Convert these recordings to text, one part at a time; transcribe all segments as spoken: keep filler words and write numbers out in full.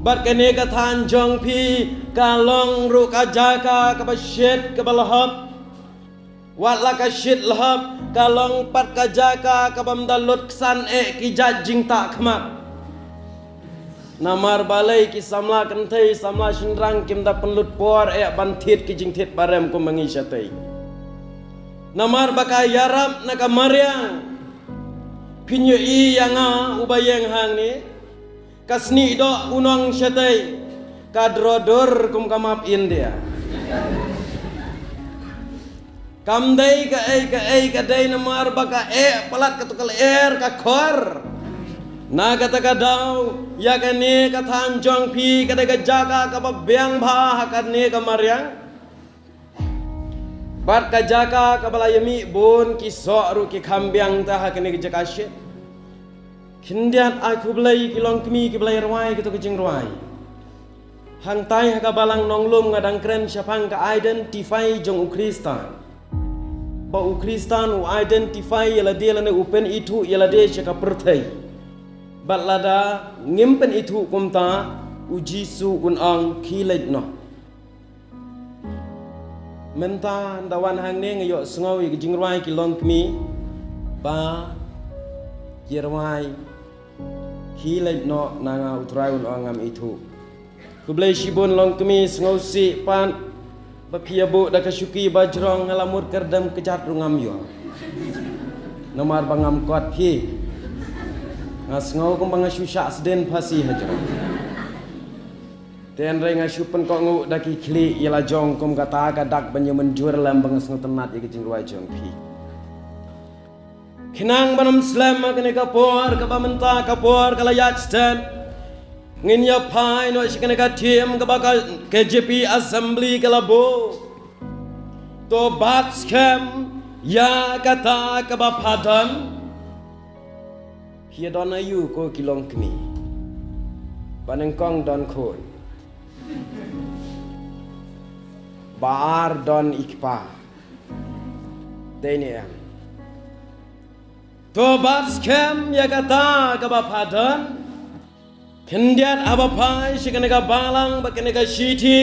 Bad kane ka thaiñ jong phi ka long ruh ka jaka kaba shit kaba lhap. Wat la ka shit lhap, ka long pat ka jaka ka bym da lut ksan eh ki jait jingtah khmat. Namar balei ki samla kynthei samla shynrang kim da pynlut por eh ban thied ki jingthied barem kum ma ngi shatei. Namar ba ka ïarap na ka mariang. Phin ïohi ïa nga uba ïeng hangne. Ka snieh doh u nong shatei, ka dro dur kum ka map India. Kam dei kaei kaei, ka dei namar ba ka eh palat katu ka lyer ka khor. Na kata ka daw, ïa kane ka thaiñ jong phi ka dei ka jaka kaba biang bha ha kane ka mariang. Bad ka jaka kaba la ïamih bun ki soh ruh ki kham biang te ha kane ka jaka shit. Khyndiat ai khublei ki longkmie kiba la ïarwai katu ka jingrwai. Hangtai ha ka balang Nonglum nga dang kren shaphang ka identify jong u Khristan. Ba u Khristan u identify ïa lade lane u pynithuh ïa lade sha ka pyrthei. Bad lada ngim pynithuh kumta, u Jisu un ong khie leit noh. Mynta ynda wan hangne nga ïohsngew ïa ki jingrwai ki longkmie ba ki rwai khie leit noh, na nga u Trai un ong ngam ithuh. Khublei shibun longkmie, sngewsih pat ba phi ïa buh da ka shuki ba jrong, nga la mut kyrdem kjat ruh ngam ïoh. Namar ba ngam kot phi. Nga sngew kumba nga shu shah sdien phasi ha jrong. Te hynrei nga shu pynkohnguh da ki khlieh ïa la jong kum kata ka dak ban ïa mynjur lem ba nga sngewtynnat ïa ka jingrwai jong phi. Khnang ban ym slem ha kane ka por kaba mynta ka por ka la ïaid stet. Ngin ïa phai noh sha kane ka theme kaba ka K J P Assembly ka la buh. To bat skhem ïa kata kaba pha don. Phi ïa don aïu ko ki longkmie? Ba nyngkong don khun. Ba ar don i kpa. Dei ne em? To bat skhem ïa kata kaba pha don. Khyndiat haba phai sha kane ka balang bad kane ka shithi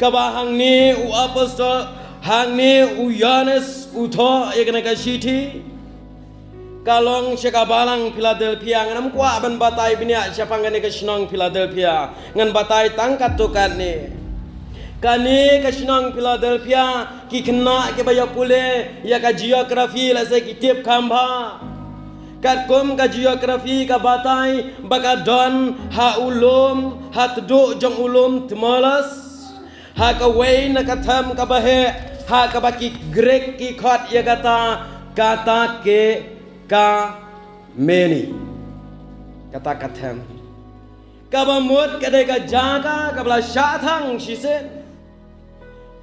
kaba hangne u apostol, hangne u Ïoannis u thoh ïa kane ka shithi. Ka long sha ka balang Philadelphia, ngan ym kwah ban batai bniah shaphang kane ka shnong Philadelphia. Ngan batai tang katto katne. Kane ka shnong Philadelphia ki khynnah kiba ïa pule ïa ka geography lehse ki tip kham bha. Katkum ka geography ka batai ba ka don ha u lum, ha tduh jong u lum Tmolus. Ha kawei na ka them kaba heh, ha kaba ki Greek ki khot ïa kata, kata ke ka meni. Kata ka them. Kaba mut ka dei ka jaka kaba la shah thang shisien.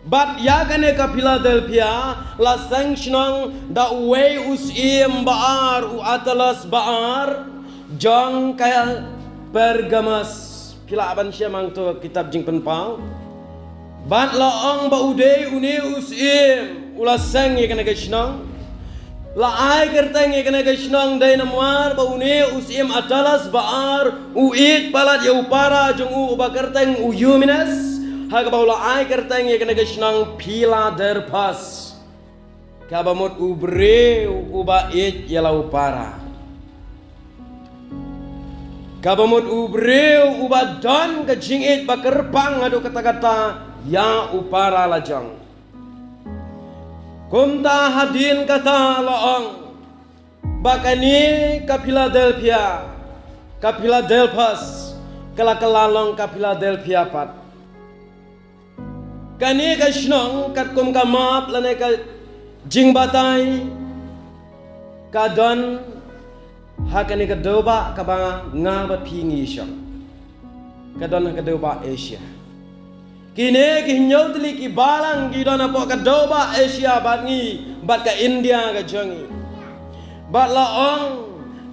Bad ïa kane ka Philadelphia la seng shnong da uwei u syiem ba ar, u Attalus ba ar, jong ka Pergamos. Phi lah ban shem hangto kitab Jingpynpaw. Bad la ong ba u dei une u syiem u la seng ïa kane ka shnong. La ai kyrteng ïa kane ka shnong dei namar ba une u syiem Attalus ba ar u ïeit palat ïa u para jong u uba kyrteng u Eumenes. Ha kaba u la ai kyrteng ïa kane ka shnong Philadelphus. Kaba mut u briew uba ïeit ïa la u para. Kaba mut u briew uba don ka jingïeit ba kyrpang haduh katta katta ïa u para la jong. Kumta hadien kata la ong ba kane ka Philadelphia, ka Philadelphus, ka la kylla long ka Philadelphia pat. Kane ka shnong katkum ka map lane ka jingbatai ka don ha kane ka dewbah kaba nga bad phi ngi shong. Ka don ha ka dewbah Asia. Kine ki hynñiew tylli ki balang ki don hapoh ka dewbah Asia bad ngi, bad ka India ka jong ngi. Bad la ong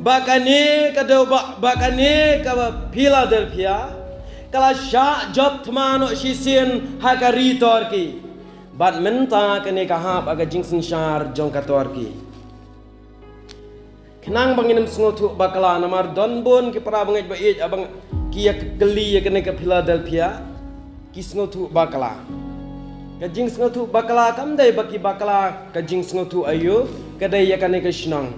ba kane ka dewbah, ba kane ka Philadelphia ka la shah jop thma noh shisien ha ka ri Turkey. Bad mynta kane ka hap ha ka jingsynshar jong ka Turkey. Khnang ba ngin ym sngewthuh bakla, namar don bun ki para bangeit ba ïeit, ah, ba ki ïa kylli ïa kane ka Philadelphia, ki sngewthuh bakla. Ka jingsngewthuh bakla kam dei ba ki bakla ka jingsngewthuh aïu, ka dei ïa kane ka shnong.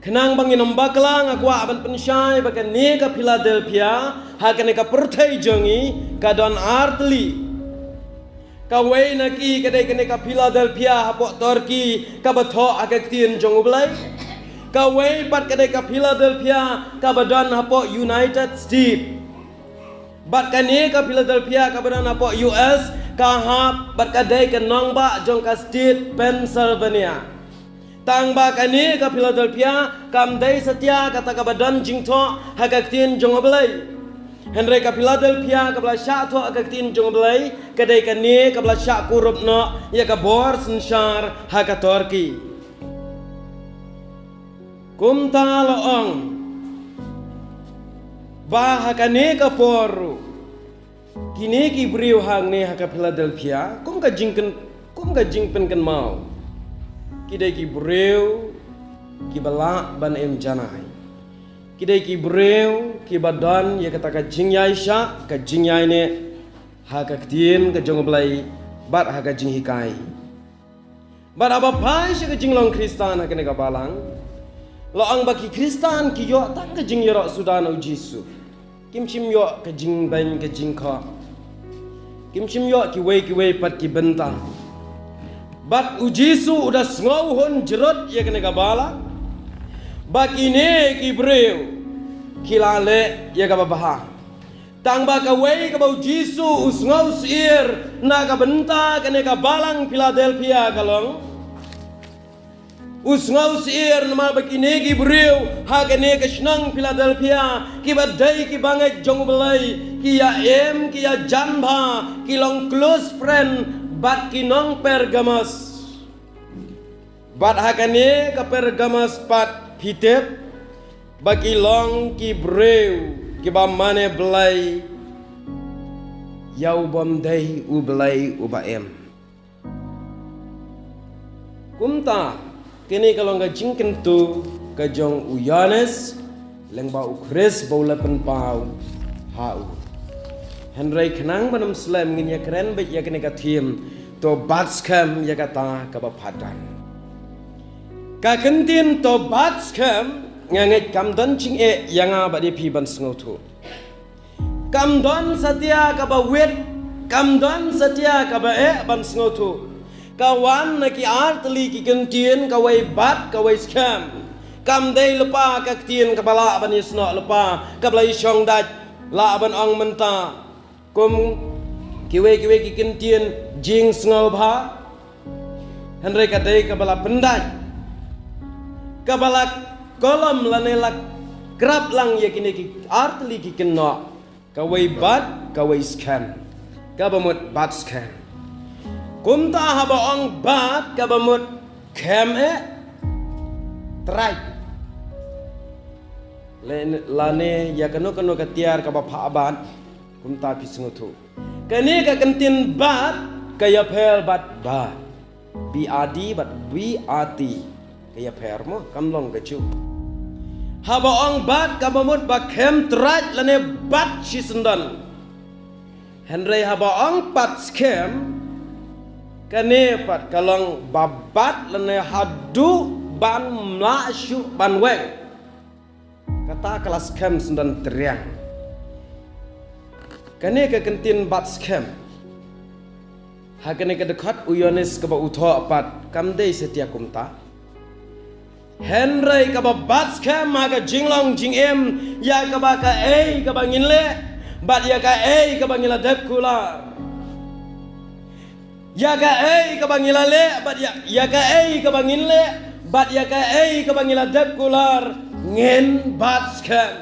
Khnang ba ngin ym bakla, nga kwah ban pynshai ba kane ka Philadelphia, ha kane ka pyrthei jong ngi, ka don ar tylli. Kawei na ki ka dei kane ka Philadelphia hapoh Turkey, kaba thoh ha ka ktien jong U Blei. Kawei pat ka dei ka Philadelphia kaba don hapoh United States. Bad kane ka Philadelphia kaba don hapoh U S, ka hap bad ka dei ka nongbah jong ka state Pennsylvania. Tang ba kane ka Philadelphia kam dei satia kata kaba don jingthoh ha ka ktien jong U Blei. Hynrei ka Philadelphia kaba la shah thoh ha ka ktien jong U Blei, ka dei kane kaba la shah kurup noh ïa ka bor synshar ha ka Turkey. Kumta la ong ba ha kane ka por ruh, kine ki briew hangne ha ka Philadelphia, kum ka jingkyn-, kum ka jingpynkynmaw, ki dei ki briew kiba lah ban im janai. Ki dei ki briew kiba don ïa kata ka jingïaishah, ka jingïaineh ha ka ktien ka jong U Blei bad ha ka jinghikai. Bad haba phai sha ka jinglong Khristan ha kane ka balang, la ong ba ki Khristan ki ïoh tang ka jingïaroh suda na U Jisu. Kim shym ïoh ka jingbeiñ ka jingkhoh. Kim shym ïoh kiwei kiwei pat ki bynta. Bad U Jisu u da sngew hun jrut ïa kane ka balang, ba kine ki briew ki la leh ïa kaba bha. Tang ba kawei kaba U Jisu u sngew syier na ka bynta kane ka balang Philadelphia ka long, u sngew syier namar ba kine ki briew ha kane ka shnong Philadelphia, kiba dei ki bangeit jong U Blei, ki ïa im, ki ïa jan bha, ki long close friend bad ki nong Pergamos. Bad ha kane ka Pergamos pat phi tip ba ki long ki briew kiba mane blei ïa u bym dei U Blei uba im. Kumta, kane ka long ka jingkyntu ka jong u Ïoannis, lyngba u Khrist ba u la pynpaw ha u. Hynrei khnang ban ym slem, ngin ïa kren beit ïa kane ka theme, to bat skhem ïa kata kaba phadan. Ka kyntien to bat skhem, nga ngeit kam don jingeh ïa nga bad ïa phi ban sngewthuh. Kam don satia kaba wit, kam don satia kaba eh ban sngewthuh. Ka wan na ki artylli ki kyntien, kawei bat, kawei skhem. Kam dei lypa ka ktien kaba lah ban ïasnoh lypa, kaba la ïashong dait, lah ban ong mynta. Kum kiwei kiwei ki kyntien jingsngewbha. Hynrei ka dei kaba la pyndait, kaba la kolom lane la krap lang ïa kine ki artylli ki kynnoh. Kawei bat, kawei skhem. Kaba mut bat skhem. Kumta haba ong bat, kaba mut khem eh, trai. Lane, lane ïa kano kano ka tiar kaba phah bat, kumta phi sngewthuh. Kane ka kyntien bat, ka ïapher bad bat. B A D bad B A T. Ka ïapher mo, kam long kajuh. Haba ong bat, kaba mut ba khem trai lane bat shisyndon. Hynrei haba ong bat skhem, kane pat ka long ba bat lane haduh ban mlak shuh ban weng. Kata ka la skhem syndon triang. Kane ka kyntien bat skhem, ha kane ka dkhot u Ïoannis kaba u thoh pat kam dei satia kumta. Hynrei kaba bat skhem ha ka jinglong jingim ïa kaba kaei kaba ngin leh, bad ïa kaei kaba ngin la dep kular. Ïa kaei kaba ngi la leh, bad ïa, ïa kaei kaba ngin leh, bad ïa kaei kaba ngi la dep kular, ngin bat skhem.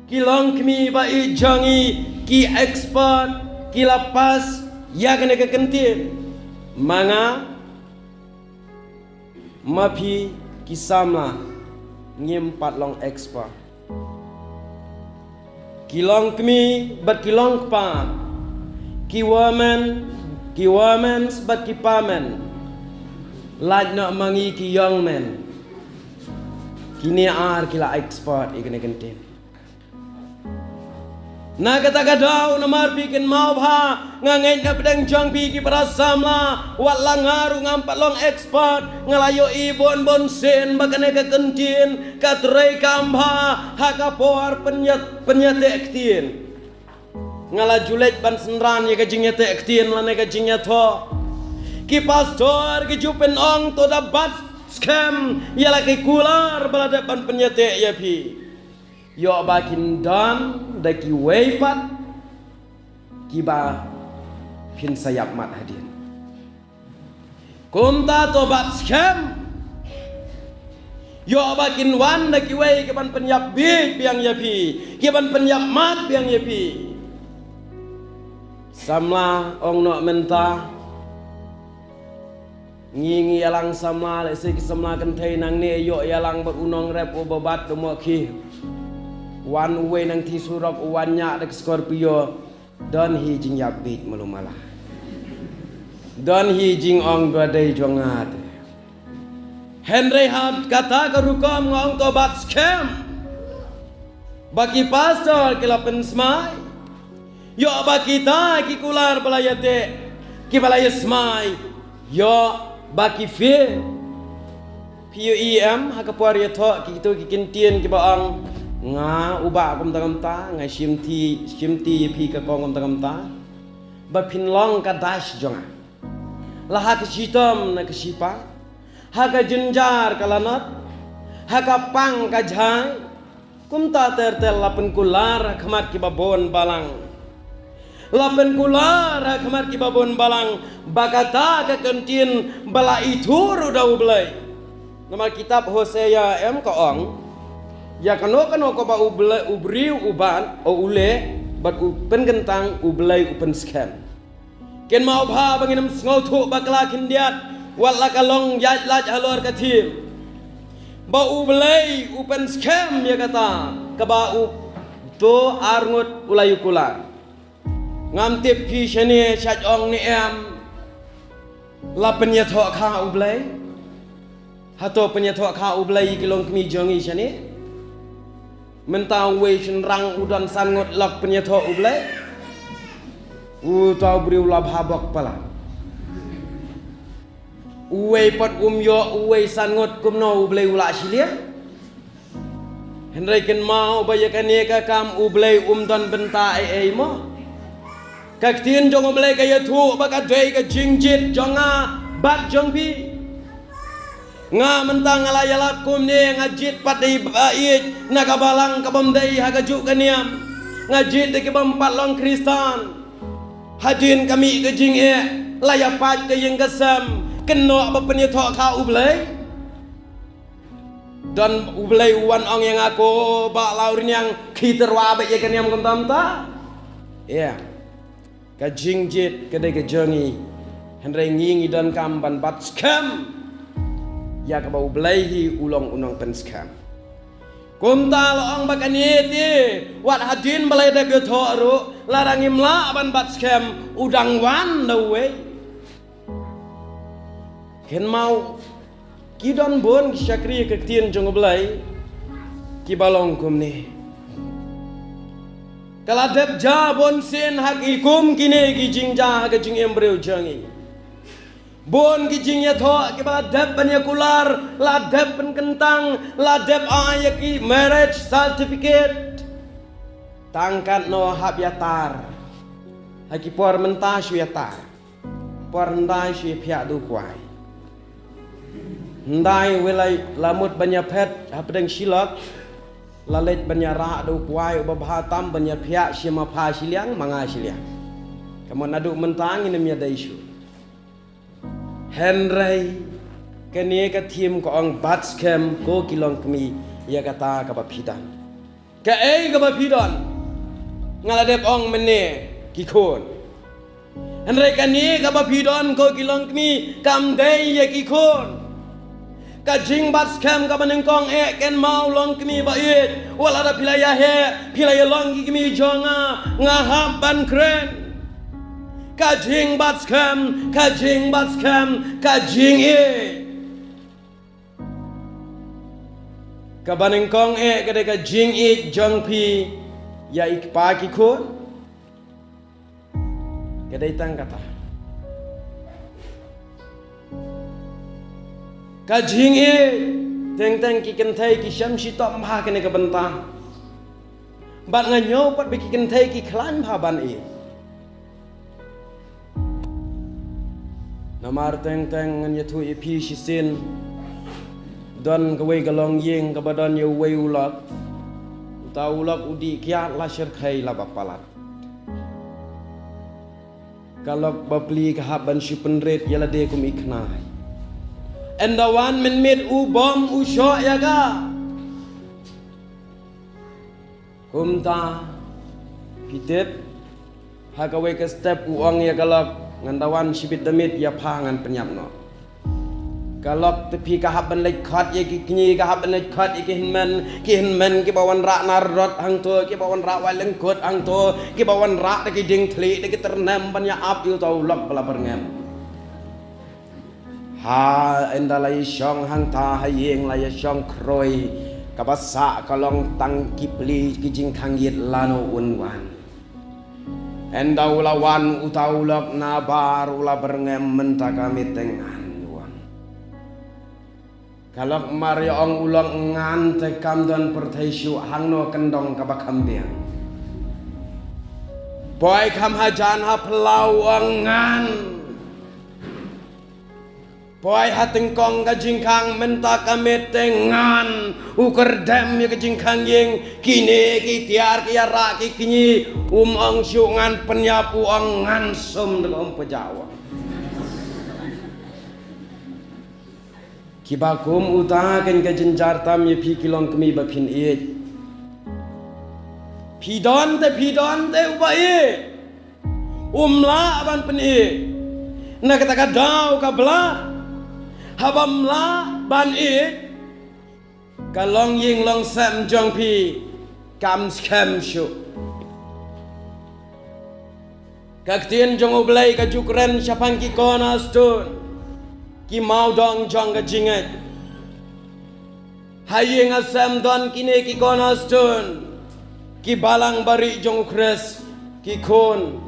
Ki longkmie ba ïeit jong ngi, ki expert, ki la pass ïa kane ka kyntien. Ma nga, ma phi ki samla, ngim pat long expert. Ki longkmie bad ki longkpa, ki women, ki women bad ki pamen, lait noh ma ngi ki young men. Kine ar ki la expert ïa kane ka ktien. Na kata ka daw, namar phi kynmaw bha, nga ngeit na pdeng jong phi ki para samla, wat la nga ruh ngam pat long expert, nga la ïohi bun bun sien ba kane ka ktien ka trei kam bha ha ka por pynïa-, pynïateh ktien. Nga la ju leit ban synran ïa ka jingïateh ktien lane ka jingïathoh. Ki pastor ki ju pynong to da bat skhem ïa la ki kular ba la dep ban pynïateh ïa phi. Ïoh ba kin don da kiwei pat kiba phin sa ïap mat hadien. Kumta to bat skhem. Ïoh ba kin wan da kiwei ki ban pynïap bieit biang ïa phi, ki ban pynïap mat biang ïa phi. Samla, ong noh mynta. Ngi ngi ïalang samla, lehse ki samla kynthei nangne ïoh ïalang bad u nongrep uba bat da mohkhie. Wan uwei nangthie surok, u wan ñiah da ka Scorpio. Don hi jingïap bieit malu mala. Don hi jingong dua dei jong nga te. Hynrei ha kata ka rukom nga ong to bat skhem ba ki pastor ki la pynsmai. Ïoh ba kita ki kular ba la ïateh, kiba la ïasmai, ïoh ba ki fail. Phi ïohi em, ha ka por ïathoh kito ki ktien kiba ong, nga u bah kumta kumta, nga shimti, shimti ïa phi ka kong kumta kumta, ba phin long ka dash jong nga. La ha ka shitom na ka shipa, ha ka jynjar ka lanot, ha ka pang ka jhai. Kumta ter ter la pynkular ha khmat kiba bun balang. La pynkular ha khmat kiba bun balang ba kata ka ktien ba la ithuh ruh da U Blei. Namar kitab Hosea em ka ong, ïa kano kano kaba U Blei, u briew u bat, u leh bad u pynkyntang, U Blei u pynskhem. Kynmaw bha ba ngin ym sngewthuh bakla khyndiat wat la ka long ïaid lait halor ka thim. Ba U Blei u pynskhem ïa kata kaba uto arngut u la ïuh kular. Ngam tip phi shane shait ong ne em, la pynïathoh kha U Blei. Hato pynïathoh kha U Blei ïa ki longkmie jong ngi shane? Mynta uwei shynrang u don san ngut, la pynïathoh U Blei? Uta u briew la bha bok palat. Uwei pat um ïoh, uwei san ngut, kumno U Blei u la shiliang? Hynrei kynmaw ba ïa kane ka kam U Blei um don bynta ei ei mo. Ka ktien jong U Blei ka ïathuh ba ka dei ka jingjied jong nga bad jong phi. Nga mynta nga la ïalap kumne, nga jied pat da i ba ïeit na ka balang ka bym dei ha kajuh ka niam. Nga jied da ki bym pat long Khristan. Hadien ka mih ka jingeh, la ïa pait ka ïing ka sem, kynnoh ba pynïathoh kha U Blei. Don U Blei u wan ong ïa nga ko Bah Lawrniang, khie tyrwa beit ïa ka niam kumta kumta. Ïa. Ka jingjied ka dei ka jong ngi. Hynrei ngi ngi donkam ban bat skhem ïa kaba U Blei hi u long u nongpynskhem. Kumta la ong ba kane te, wat hadien ba la dep ïathoh ruh, lada ngim lah ban bat skhem, u dang wan da uwei. Kynmaw, ki don bun ki shakri ka ktien jong U Blei kiba long kumne. Ka la dep jia bun sien ha ki kum kine ki jingjia ha ka jingim briew jong ngi. Bun ki jingïathoh kiba la dep ban ïakular, la dep pynkyntang, la dep ai ïa ki marriage certificate. Tang katno hap ïatar. Ha ki por mynta shu ïatar. Por hyndai shu ïaphiah da u kwai. Hyndai uwei la, la mut ban ïaphet hapdeng shilok. La leit ban ïarah da u kwai uba bha tam ban ïaphiah shi ma pha shiliang, ma nga shiliang. Ka mut naduh mynta ngin ym ïadei shuh. Hynrei kane ka thim ka ong bat skhem ko ki longkmie ïa kata kaba phi don. Kaei kaba phi don? Nga la dep ong mynne ki khun. Hynrei kane kaba phi don ko ki longkmie kam dei ïa ki khun. Ka jingbat skhem kaba nyngkong eh kynmaw longkmie ba ïeit. Wat lada phi la ïaheh, phi la ïalong ki kmie jong nga, nga hap ban kren. Ka jingbat skhem, ka jingbat skhem, ka jingïeit. Kaba nyngkong eh ka dei ka jingïeit jong phi ïa i kpa ki khun. Ka dei tang kata. Ka jingïeit, teng teng ki kynthei ki shem shitom ha kane ka bynta. Bad nga ñiew pat ba ki kynthei ki khlaiñ bha ban ïeit. Namar teng teng ngan ïathuh ïa phi shisien. Don kawei ka longïing kaba don ïa uwei u lok. Uta u lok u dih kiad la shyrkhei la ba palat. Ka lok ba pli ka hap ban shu pynrit ïa lade kum i khnai. Ynda wan mynmiet u bom u shoh ïa ka. Kumta, phi tip, ha kawei ka step u ong ïa ka lok, ngan da wan shibit da miet, ïa pha ngan pynïap noh. Ka lok te phi ka hap ban leit khot ïa ki kñi, ka hap ban leit khot ïa ki hynmen, ki hynmen kiba wanrah nar rot hangto, kiba wanrah wai lyngkut hangto, kiba wanrah da ki dieng thlieh, da ki tyrnem ban ïa ap ïa uta u lok ba la byrngem. Ha, ynda la ïashong hangta ha ïing la ïashong khroi, kaba sah ka long tang ki pli ki jingkhang ïit lano un wan. Ynda u la wan uta u lok nabar u la byrngem mynta ka miet te ngan u ong. Ka lok mar ïa ong u lok ngan te kam don pyrthei shuh hangno kyndong kaba kham biang. Poi kham hajan ha phyllaw u ong ngan. Poi ha tyngkong ka jingkhang mynta ka miet te ngan u kyrdem ïa ka jingkhang ïing kine ki tiar ki ïarah ki kñi um ong shuh ngan pynïap u ong ngan sum da ka um pynjaw. Kiba kum uta kan ka jynjar tam ïa phi ki longkmie ba phin ïeit. Phi don te phi don te uba ïeit. Um lah ban pynïeit. Na kata ka daw ka blah. Haba um lah ban ïeit. Ka longïing longsem jong phi kam skhem shuh. Ka ktien jong U Blei ka ju kren shaphang ki cornerstone. Ki mawdong jong ka jingngeit. Ha ïing ha sem don kine ki cornerstone, ki balang barieh jong U Khrist, ki khun,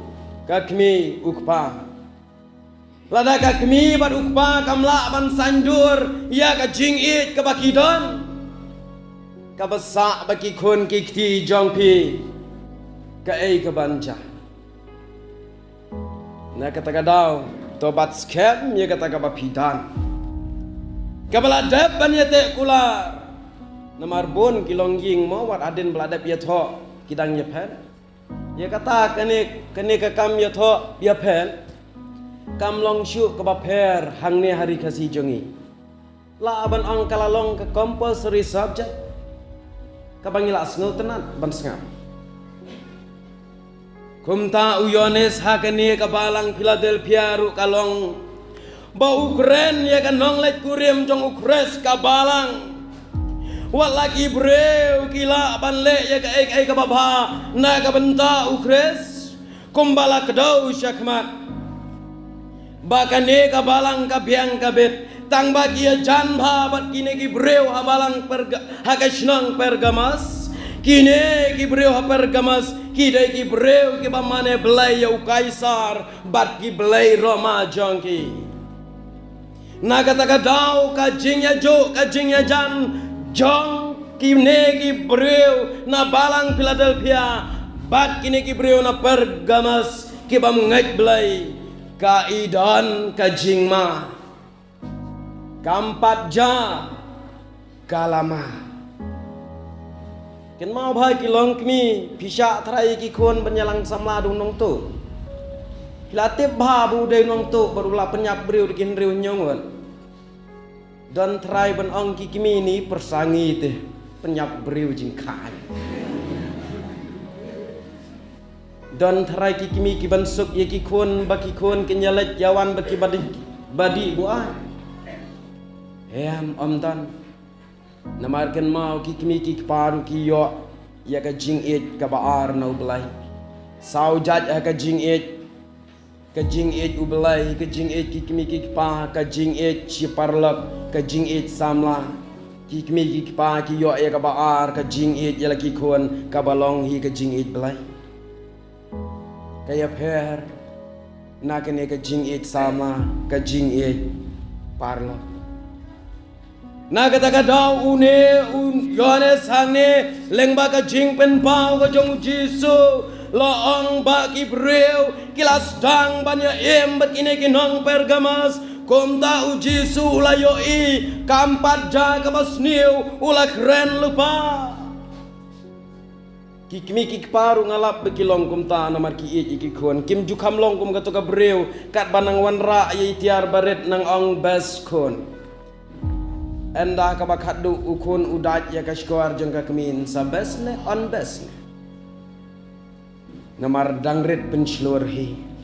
ka kmie, u kpa. Lada ka kmie bad u kpa kam lah ban saiñdur ïa ka jingïeit kaba ki don, kaba sah ba ki khun ki kti jong phi, kaei kaban jia. Na kata ka daw, to bat skhem ïa kata kaba phi don. Kaba la dep ban ïateh kular. Namar bun ki longïing mo wat hadien ba la dep ïathoh ki dang ïapher. Ïa kata kane, kane ka kam ïathoh ïapher kam long shuh kaba pher hangne ha Ri Khasi jong ngi. Lah ban ong ka la long ka compulsory subject kaba ngi la sngewtynnat ban sngap. Kumta u Ïoannis ha kane ka balang Philadelphia ruh ka long ba u kren ïa ka nongleit kurim jong U Khrist ka balang. Wat la ki briew ki lah ban leh ïa kaei kaei kaba bha na ka bynta U Khrist. Kumba la kdew shakhmat ba kane ka balang ka biang ka bit tang ba ki ïajan bha bad kine ki briew ha balang Perga-, ha ka shnong Pergamos. Kine ki briew ha Pergamos ki dei ki briew kiba mane blei ïa u Kaisar bad ki blei Roma jong ki. Na kata ka daw ka jingïajuh ka jingïajan jong kine ki briew na balang Philadelphia bad kine ki briew na Pergamos ki bym ngeit Blei, ka i don ka jingma. Kam pat jia ka la ma. Kynmaw bha ki longkmie, phi shah tharai ïa ki khun ban ïalang samla da u nongtuh. Phi la tip bha ba u dei u nongtuh bad u la pynïap briew da ki hynriew hynñiew ngut. Don tharai ban ong ki kmie ni pyrsa ngi te pynïap briew jingkhaiñ. Don tharai ki kmie ki ban suk ïa ki khun ba ki khun kin ïaleit ïawan ba ki ba dih, ba dih buaid. Em, ym don. Namar kynmaw ki kmie ki kpa ruh ki ïoh ïa ka jingïeit kaba ar na U Blei. Saw jait ha ka jingïeit. Ka jingïeit U Blei, ka jingïeit ki kmie ki kpa, ka jingïeit shi paralok, ka jingïeit samla. Ki kmie ki kpa ki ïoh ïa kaba ar ka jingïeit ïa la ki khun kaba long hi ka jingïeit Blei. Ka ïapher na kane ka jingïeit samla, ka jingïeit parlok. Na kata ka daw une u Ïoannis hangne lyngba ka jingpynpaw ka jong u Jisu la ong ba ki briew ki la sdang ban ïa im bad kine ki nong Pergamos. Kumta u Jisu u la ïohi kam pat jia kaba sniew, u la kren lypa. Ki kmie ki kpa ruh nga lap ba ki long kumta namar ki ïeit ïa ki khun. Kim ju kham long kum kato ka briew katba nang wanrah ïa i tiar barit nang ong best khun. Ynda kaba khatduh u khun u dait ïa ka shkor jong ka kmie, sa best ne un best ne. Namar dang rit pynshlur hi.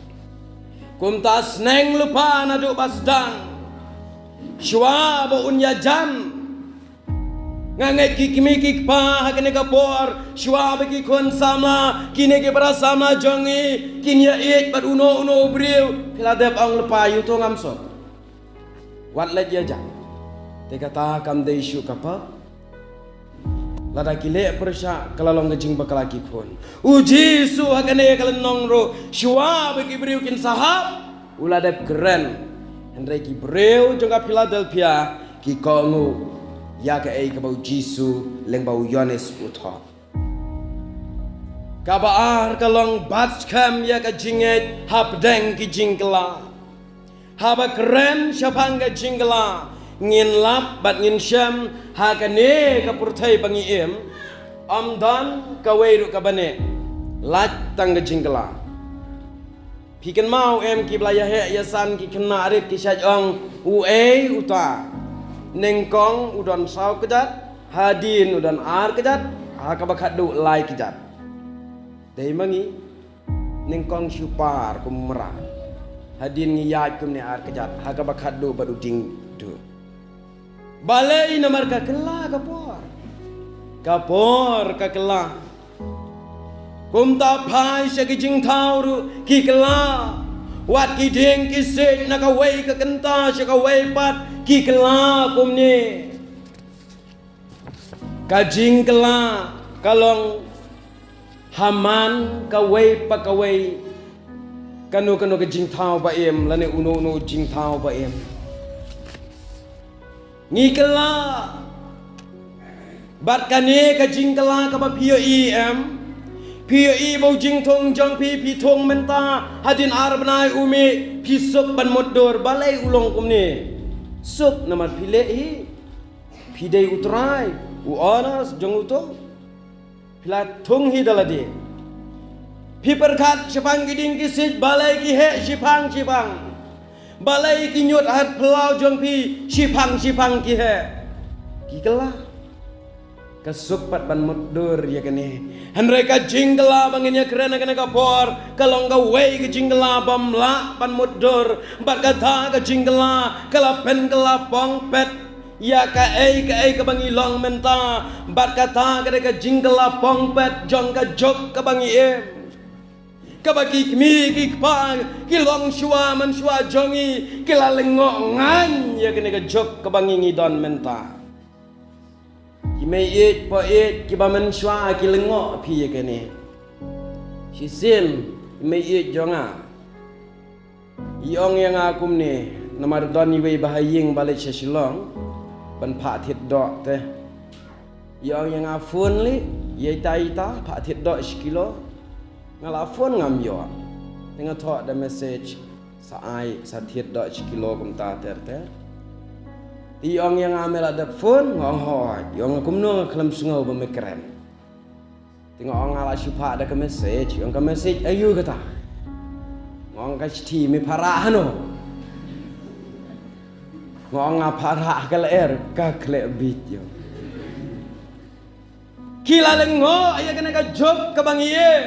Kumta sneng lypa naduh ba sdang. Shuwa ba un ïajan. Nga ngeit ki kmie ki kpa ha kane ka por, shuwa ba ki khun samla, kine ki para samla jong ngi kin ïa ïeit bad uno uno u briew, phi la dep ong lypa, ïa uto ngam suk. Wat leit ïajan. Te kata kam dei shuh ka pop. Lada ki leh pyrshah ka la long ka jingbakla ki khun. U Jisu ha kane ka lynnong ruh, shuwa ba ki briew kin sahap, u la dep kren. Hynrei ki briew jong ka Philadelphia ki kohnguh ïa kaei kaba u Jisu lyngba u Ïoannis u thoh. Kaba ar ka long bat skhem ïa ka jingngeit hapdeng ki jingkylla. Haba kren shaphang ka jingkylla, ngin lap bad ngin shem ha kane ka pyrthei ba ngi im, ym don kawei ruh kaba neh, lait tang ka jingkylla. Phi kynmaw em, ki ba la ïaheh ïasan ki khynnah rit ki shait ong, uei uta? Nyngkong u don saw kjat, hadien u don ar kjat, ha kaba khatduh lai kjat. Dei ma ngi, nyngkong shu par kum u mrad. Hadien ngi ïaid kumne ar kjat, ha kaba khatduh bad u dieng duh. Balei? Namar ka kylla ka por. Ka por ka kylla. Kumta phai sha ki jingthaw ruh ki kylla. Wat ki dieng ki siej na kawei ka kynta sha kawei pat ki kylla kumne. Ka jingkylla ka long ha man kawei pa kawei, kano kano ka jingthaw ba im lane uno uno u jingthaw ba im. Ngi kylla. Bad kane ka jingkylla kaba phi ïohi em, phi ïohi ba u jingthung jong phi, phi thung mynta, hadien ar bnai u mih, phi suk ban mutdur. Balei u long kumne? Suk namar phi leh hi. Phi dei u trai, u owners jong uto. Phi la thung hi da lade. Phi pyrkhat shaphang ki dieng ki siej, balei ki heh shiphang shiphang? Balei ki ñiut ha phyllaw jong phi shiphang shiphang ki heh? Ki kylla. Ka suk pat ban mutdur ïa kane. Hynrei ka jingkylla ba ngin ïa kren ha kane ka por ka long kawei ka jingkylla bym lah ban mutdur. Bad kata ka jingkylla ka la pynkylla pongpet ïa kaei kaei kaba ngi long mynta. Bad kata ka dei ka jingkylla pongpet jong ka juk kaba ngi im. Kaba ki kmie ki kpa ki longshuwa manshuwa jong ngi ki la lyngngoh ngan ïa kane ka juk kaba ngi ngi don mynta. Ki mei ïeit pa ïeit kiba mynshuwa ki lyngngoh phi ïa kane. Shisien ki mei ïeit jong nga i ong ïa nga kumne, namar don iwei ba ha ïing ba leit sha Shillong ban phah thied doh te. I ong ïa nga phone leh ïa ita ita phah thied doh shi kilo. Nga la phone ngam ïoh. Te nga thoh da message. Sa ai, sa thied doh shi kilo kumta ter ter. Te i ong ïa nga me la dep phone, nga ong hooid. I ong nga kumno, nga khlem sngew ba me kren. Te nga ong nga la shu phah da ka message, i ong ka message aïu kata? Nga ong ka shithi, me phah rah hano? Nga ong nga phah rah ha ka lyer, ka khleh bit ïa. Ki la lyngngoh ïa kane ka juk kaba ngi im.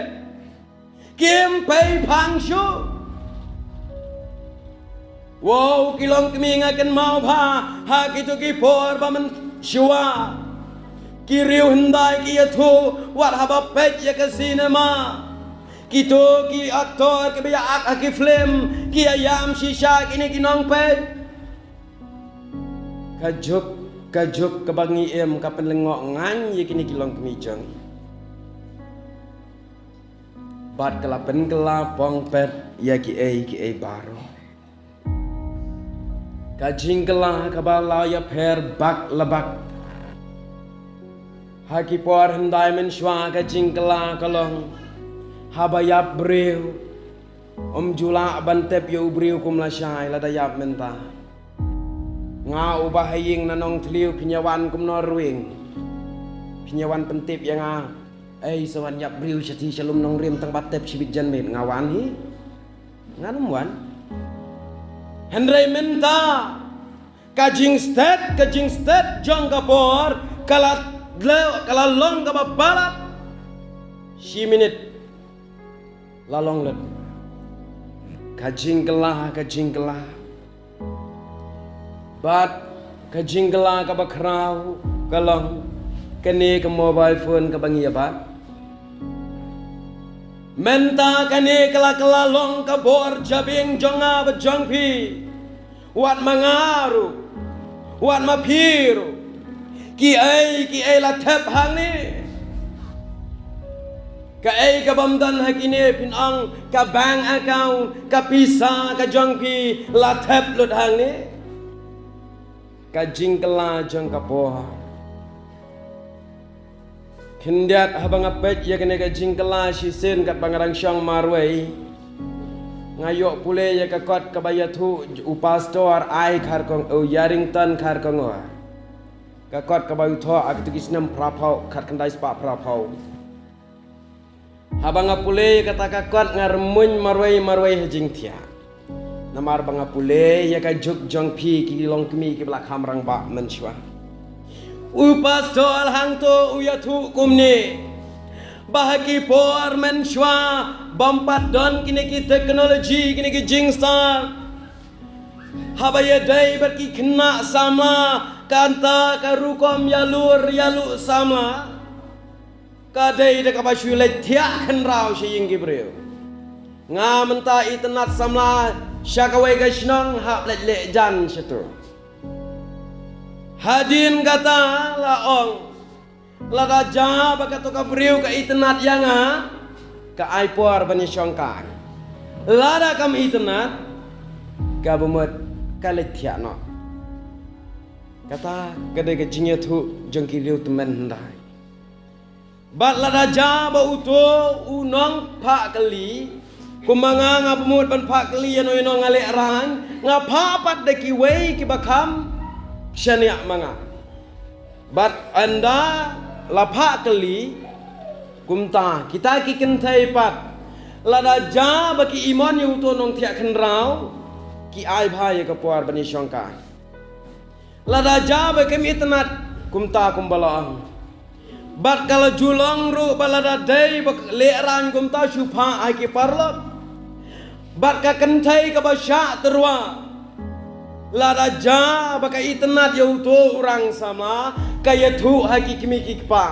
Kim pei phang shuh. Wow, ki longkmie nga kynmaw bha ha kito ki por ba mynshuwa. Ki riew hyndai ki ïathuh wat haba peit ïa ka cinema. Kito ki actor kiba ïa act ha ki film ki ïa ïam shisha kine ki nongpeit. Ka juk Ka juk kaba ngi im ka pynlyngngoh ngan ïa kine ki longkmie jong ngi. Bad ka la pynkylla pongpet ïa kiei kiei baroh. Ka jingkylla kaba la ïapher bak la bak. Ha ki por hyndai mynshuwa ka jingkylla ka long haba ïap briew, ym ju lah ban tip ïa u briew kum lashai lada ïap mynta. Nga uba ha ïing na Nongthliew, phin ïa wan kumno ruh, phin ïa wan pyntip ïa nga. Ei, sa wan ïap briew shatei sha lum nongrim tang ba tip shibit janmiet, nga wan hi? Ngan ym wan. Hynrei mynta ka jingstet, ka jingstet jong ka por ka la long kaba palat. Shi minit la long lut. Ka jingkylla, ka jingkylla. Bad ka jingkylla kaba khraw ka long kane ka mobile phone kaba ngi ïa bat. Mynta kane ka la kylla long ka bor jabieng jong nga bad jong phi. Wat ma nga ruh, wat ma phi ruh, kiei kiei la thep hangne. Kaei ka bym don ha kine phin ong ka bank account, ka pisa ka jong phi la thep lut hangne. Ka jingkylla jong ka por. Khyndiat haba nga peit ïa kane ka jingkylla shisien katba nga dang shong marwei, nga ïoh pule ïa ka kot kaba ïathuh u pastor Ai Kharkong, u Yarington Kharkongor. Ka kot kaba u thoh ha kito ki snem phra phew, khatkhyndai spah phra phew. Haba nga pule ïa kata ka kot nga rymmuiñ marwei marwei ha jingthiah. Namar ba nga pule ïa ka juk jong phi ki longkmie kiba la kham rangbah mynshuwa. U pastor hangto u ïathuh kumne, ba ha ki por mynshuwa bym pat don kine ki technology, kine ki jingstad. Haba ïadei bad ki khynnah samla, kata ka rukom ïalur ïaluh samla ka dei da kaba shu leit thiah khynraw sha ïing ki briew. Nga mynta itynnad samla sha kawei ka shnong, hap leit leh jan shato. Hadien kata la ong, lada jia ba kato ka briew ka itynnad ïa nga, ka ai por ban ïashong kai. Lada kam itynnad, kaba mut ka leit thiah noh. Kata ka dei ka jingïathuh jong ki riewtymmen hyndai. Bad lada jia ba uto u nongphah kylli, kumba nga, nga bamut ban phah kylli ïano ïano nga lehraiñ, nga phah pat da kiwei kiba kham shaniah ma nga. Bad ynda la phah kylli, kumta kita ki kynthei pat, lada jia ba ki imon ïa uto u nongthiah khynraw, ki ai bha ïa ka por ban ïashong kai. Lada jia ba kim itynnad, kumta kumba la ong. Bad ka la ju long ruh ba lada dei ba lehraiñ kumta shu phah ha ki paralok. Bad ka kynthei kaba shah tyrwa, lada jia ba ka itynnad ïa uto u rang samla, ka ïathuh ha ki kmie ki kpa.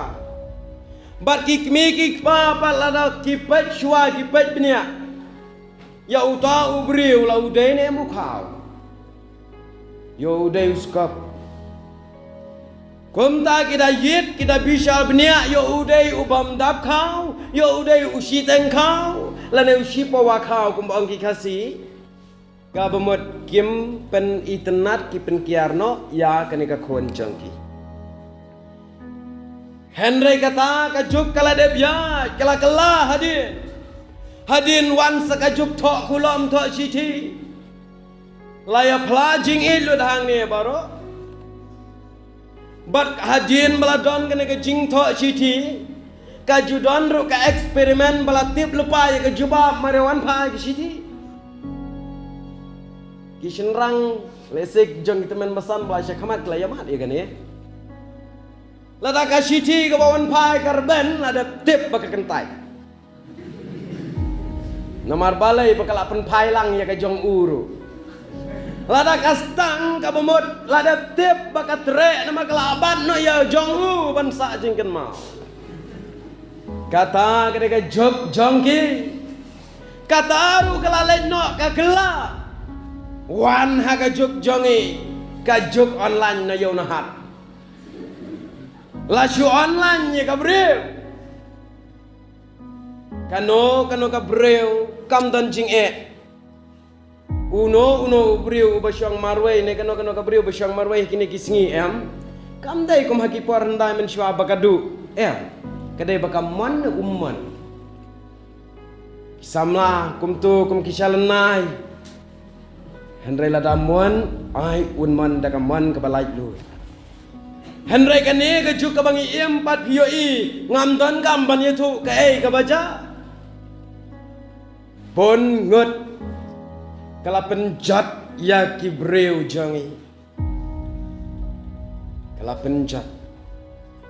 Bad ki kmie ki kpa pat lada ki peit shuwa ki peit bniah ïa uta u briew, la u dei ne em u khaw, ïa u dei u skop. Kumta ki da ïit, ki da bishar bniah ïa u dei u bym dap khaw, ïa u dei u shiteng khaw, lane u shipawa khaw kumba ong ki Khasi. Kaba mut kim pynitynnad, ki pynkiar noh ïa kane ka khun jong ki. Hynrei kata ka juk ka la dep ïaid, ka la kylla hadien. Hadien wan sa ka juk thoh kulom thoh shithi. La ïa phla jingïeit lut hangne baroh. Bad hadien ba la don kane ka jingthoh shithi, ka ju don ruh ka experiment ba la tip lypa ïa ka jubab mar ïa wan phai ka shithi. Ki shynrang lehse jong ki tymmen basan ba la sha khmat ki la ïa mad ïa kane. Lada ka shithi kaba wan phai ka rben, la dep tip ba ka kyntait. Namar balei? Ba ka la pynphai lang ïa ka jong u ruh. Lada ka stang kaba mut, la dep tip ba ka treh namar ka la bat noh ïa jong u ban sah jingkynmaw. Kata ka dei ka juk jong ki. Kata ruh ka la leit noh ka kylla. Wan ha ka juk jong ngi, ka juk online na ïew na hat. La shu online ïa ka briew. Kano kano ka briew kam don jingeh. Uno uno u briew uba shong marwei ne kano kano ka briew ba shong marwei ha kine ki sngi, em, kam dei kum ha ki por hyndai mynshuwa ba ka duh, em. Ka dei ba ka mon ne um mon. Ki samla kumto kum ki sha lynnai. Hynrei lada mon, ai un mon da ka mon kaba laitluid. Hynrei kane ka juk kaba ngi im pat phi ïohi, ngam don kam ban ïathuh kaei kaba jia. Bun ngut ka la pynjot ïa ki briew jong ngi. Ka la pynjot.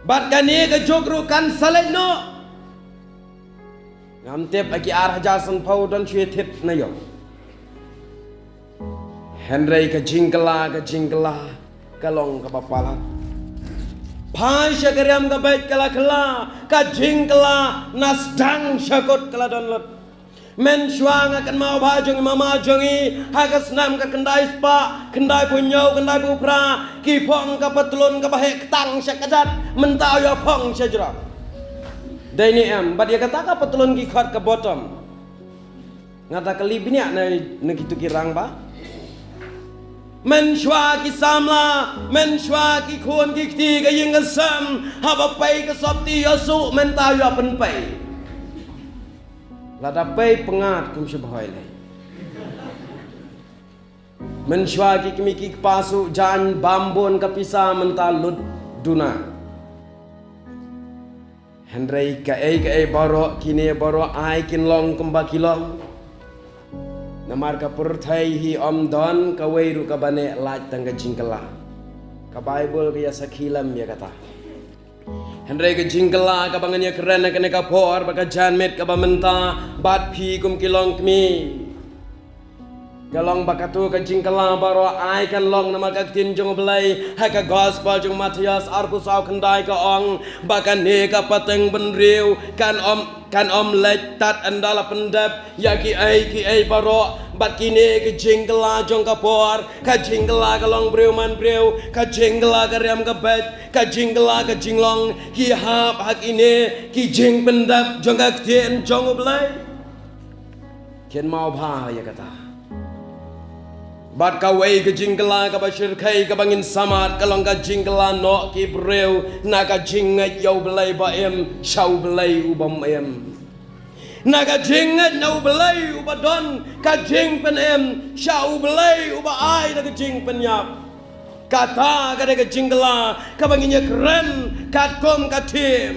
Bad kane ka juk ruh kan sa leit noh. Ngam tip ha ki ar hajar sanphew don shuh thied na ïoh. Hynrei ka jingkylla, ka jingkylla ka long kaba palat. Phai sha ka riam ka beit ka la kylla, ka jingkylla na sdang sha kut ka la don lut. Mynshuwa nga kynmaw ba jong i mama jong i ha ka snem ka khyndai spah, khyndai phew hynñiew, khyndai phew phra, ki phong ka patlun kaba heh ktang sha kjat, mynta u ïa phong sha jrong. Dei ne em, bad ïa kata ka patlun ki khot ka bottom. Nga ta kylli bniah na, na kitu ki rangbah. Mynshuwa ki samla, mynshuwa ki khun ki kti ka ïing ka sem, haba pei ka sopti ïa suk, mynta ïa pynpei. Lada pei pyngngad kum shu bhoi lei. Mynshuwa ki kmie ki kpa suk jan bam bun ka pisa, mynta lut duna. Hynrei kaei kaei baroh kine baroh ai kin long kumba ki long. Namar ka pyrthei hi ym don kawei ruh kaba neh lait tang ka jingkylla. Ka Baibl ka ïa sakhi lem ïa kata. Hynrei ka jingkylla kaba ngan ïa kren ha kane ka por bad ka janmiet kaba mynta bad phi kum ki longkmie. Ka long ba katu ka jingkylla baroh ai kan long namar ka ktien jong U Blei ha ka gospel jong u Mathaios arphew saw khyndai ka ong ba kane ka pateng bynriew kan ym, kan ym leit tad ynda la pyndep ïa kiei kiei baroh. Bad kine ka jingkylla jong ka por, ka jingkylla ka longbriew manbriew, ka jingkylla ka riam ka beit, ka jingkylla ka jinglong, ki hap ha kine ki jingpyndep jong ka ktien jong U Blei. Kynmaw bha ïa kata. Bad kawei ka jingkylla kaba shyrkhei kaba ngin samad ka long ka jingkylla noh ki briew na ka jingngeit ïa U Blei ba im sha U Blei u bym im. Na ka jingngeit na U Blei uba don ka jingpynim sha U Blei uba ai da ka jingpynïap. Kata ka dei ka jingkylla kaba ngin ïa kren katkum ka theme.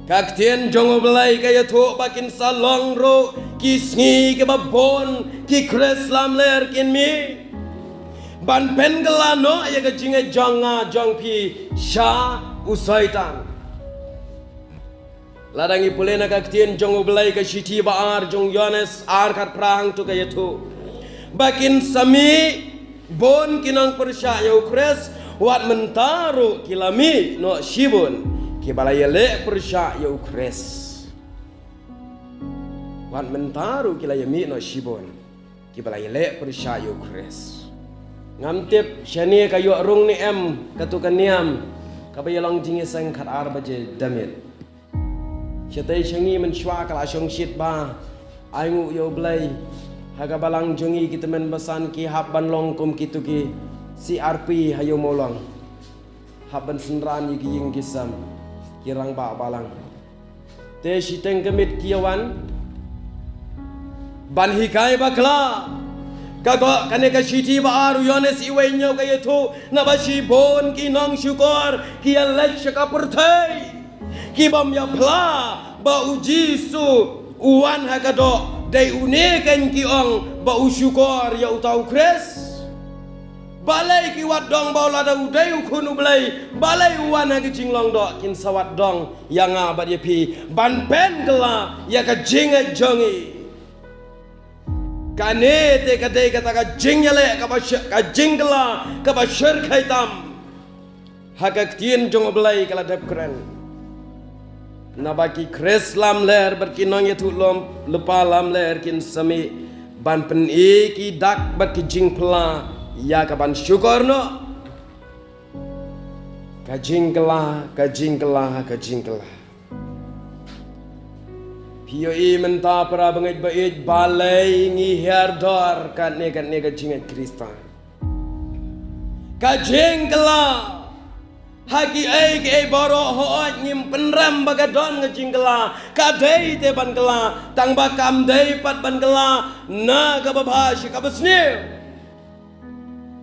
Ka ktien jong U Blei ka ïathuh ba kin sa long ruh ki sngi kiba bun ki Khrist lamler kin mih ban pynkylla noh ïa ka jingngeit jong nga jong phi sha u Soitan. Lada ngi pule na ka ktien jong U Blei ka shithi ba ar jong u Ïoannis ar khatphra hangtu ka ïathuh ba kin sa mih bun ki nongpyrshah ïa u Khrist, wat mynta ruh ki la mih noh shibun kiba la ïaleh pyrshah ïa u Khrist. Wat mynta ruh ki la ïa mih noh shibun kiba la ïaleh pyrshah ïa u Khrist. Ngam tip shane ka ïoh rung ne em katu ka niam kaba ïa long jingïaseng khatar baje da miet. Shatei sha ngi mynshuwa ka la shongshit ba ai nguh ïa U Blei ha ka balang jong ngi ki tymmen basan ki hap ban long kum kitu ki C R P ha ïew Mawlong. Hap ban synran ïa ki ïing ki sem ki rangbah balang. Te shiteng ka miet ki ïa wan ban hikai bakla. Ka, kane ka shithi ba ar u Ïoannis iwei hynñiew ka ïathuh naba shibun ki nongshukor ki ïa leit sha ka pyrthei. Ki bym ïa phla ba u Jisu u wan ha ka doh, dei une kein ki ong ba u shukor ïa uta u Khrist. Balei ki wad dong ba u lada u dei u khun U Blei, balei u wan ha ka jinglong doh, kin sa wad dong ïa nga bad ïa phi ban pynkylla ïa ka jingngeit jong ngi. Kane te ka dei kata ka jingïaleh kaba sha-, ka jingkylla kaba shyrkhei tam. Ha ka ktien jong U Blei ka la dep kren. Naba ki Khrist lamler bad ki nongïathuhlypa lamler kin sa mih ban pyni ki dak bad ki jingphylla ïa ka ban shukor noh. Ka jingkylla, ka jingkylla, ka jingkylla. Phi ïohi mynta para bangeit ba ïeit, balei ngi hiar dor katne katne ka jingngeit Khristan? Ka jingkylla. Ha kiei kiei baroh hooid ngim pynrem ba ka don ka jingkylla. Ka dei te ban kylla, tang ba kam dei pat ban kylla na kaba bha sha kaba sniew.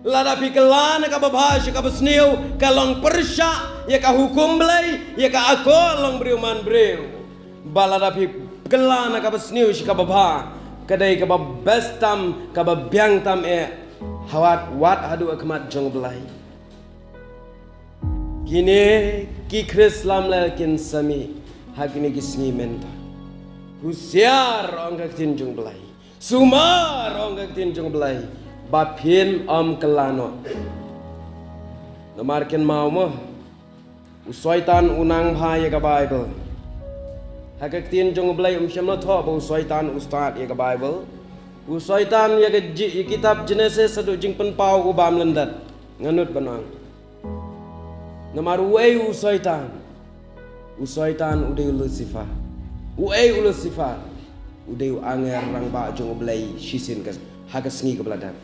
Lada phi kylla na kaba bha sha kaba sniew, ka long pyrshah ïa ka hukum Blei, ïa ka akor long briew man briew. Ba lada phi kylla na kaba sniew sha kaba bha, ka dei kaba best tam, kaba biang tam eh, ha wat, wat haduh ha khmat jong U Blei. Kine ki Khrist lamler kin sa mih ha kine ki sngi mynta. Husiar, ong ka ktien jong U Blei. Sumar, ong ka ktien jong U Blei, ba phin ym kylla noh. Namar kynmaw mo, u Soitan u nang bha ïa ka Baibl. Ha ka ktien jong U Blei um shym la thoh ba u Soitan u stad ïa ka Baibl. U Soitan ïa ka ji-, ïa kitab Genesis haduh Jingpynpaw u bam lyndet. Nga nud ban ong. Namar uei u Soitan? U Soitan u dei u Lucifer. Uei u Lucifer? U dei u angel rangbah jong U Blei shisien ka, ha ka sngi kaba la dep.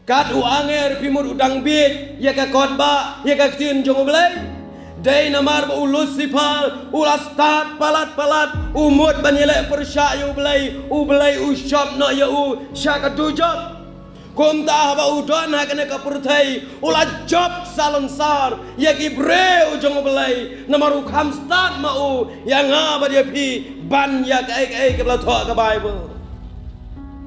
Kat u angel phi mut u dang bieit ïa ka kot ba, ïa ka ktien jong U Blei. Dei namar ba u Lucifer u la stad palat palat, u mut ban ïaleh pyrshah ïa U Blei, U Blei u shop noh ïa u sha ka dujok. Kumta haba u don ha kane ka pyrthei, u la jop salonsar ïa ki briew jong U Blei, namar u kham stad ma u ïa nga bad ïa phi ban ïa kaei kaei kaba la thoh ka Baibl.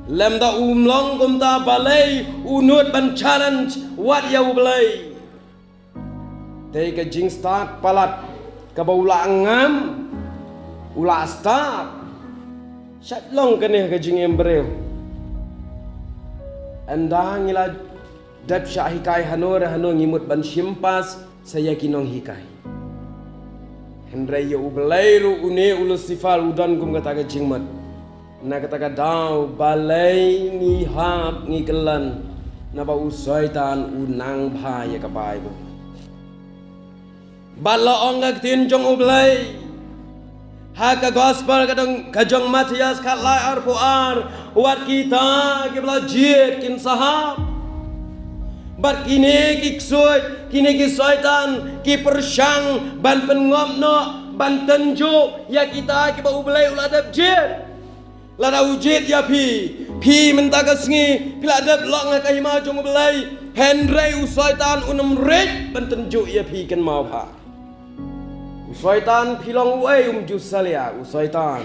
Lymda um long kumta, balei u nud ban challenge wat ïa U Blei? Te ka jingstad palat kaba u la ngam, u la stad. Shait long kane ka jingim briew. Ynda ngi la dep shah hikai hano re hano, ngi mut ban shim pas sa ïa ki nonghikai. Hynrei ïa U Blei ruh une u Lucifer u don kum kata ka jingmut. Na kata ka daw balei ngi hap ngi kyllan, naba u Soitan u nang bha ïa ka Baibl. Bad la ong ka ktien jong U Blei ha ka Gospel ka dong, ka jong Mathaios khatlai arphew ar, wat kita kiba la jied kin sa hap. Bad kine ki ksuid, kine ki soitan, ki pyrshang ban pynngop noh, ban tynjuh ïa kita kiba U Blei u la dep jied. Lada u jied ïa phi, phi mynta ka sngi phi la dep long ha ka hima jong U Blei, hynrei u Soitan un ym rit ban tynjuh ïa phi, kynmaw bha. U Soitan, phi long uei? Um ju salia u Soitan.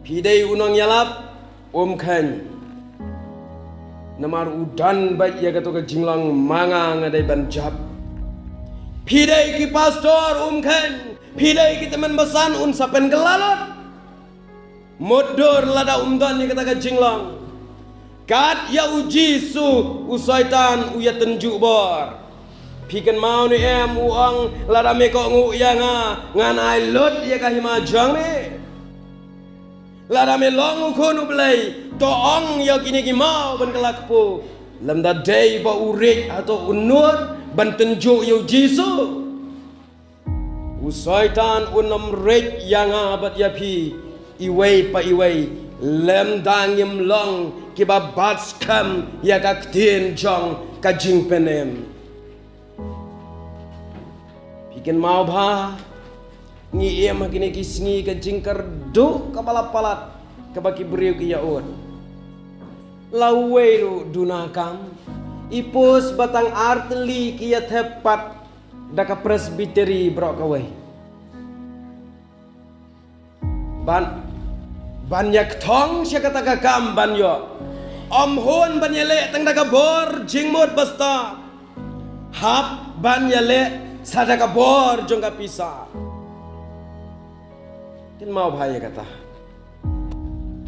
Phi dei u nongïalap? Um kheiñ. Namar u don beit ïa kato ka jinglong ma nga nga dei ban jop. Phi dei ki pastor? Um kheiñ. Phi dei ki tymmen basan? Un sa pynkylla lut. Mutdur lada um don ïa kata ka jinglong. Kat ïa u Jisu u Soitan u ïatynjuh bor. Phi kynmaw ne em u ong, lada me kohnguh ïa nga, ngan ai lut ïa ka hima jong me. Lada me long u khun U Blei, to ong ïa kine ki maw ban kylla kpu. Lymda dei ba u rit, hato u nud ban tynjuh ïa u Jisu? U Soitan un ym rit ïa nga bad ïa phi iwei pa iwei, lymda ngim long kiba bat skhem ïa ka ktien jong ka jingpynim. Phi kynmaw bha, ngi im ha kine ki sngi ka jingkyrduh kaba la palat kaba ki briew ki ïa ud. La uwei ruh duna kam, i post ba tang ar tylli ki ïa thep pat da ka presbytery baroh kawei. Ban, ban ïa kthong sha kata ka kam ban ïoh. Ym hun ban ïaleh tang da ka bor jingmut basta. Hap ban ïaleh sa da ka bor jong ka pisa. Kynmaw bha ïa kata.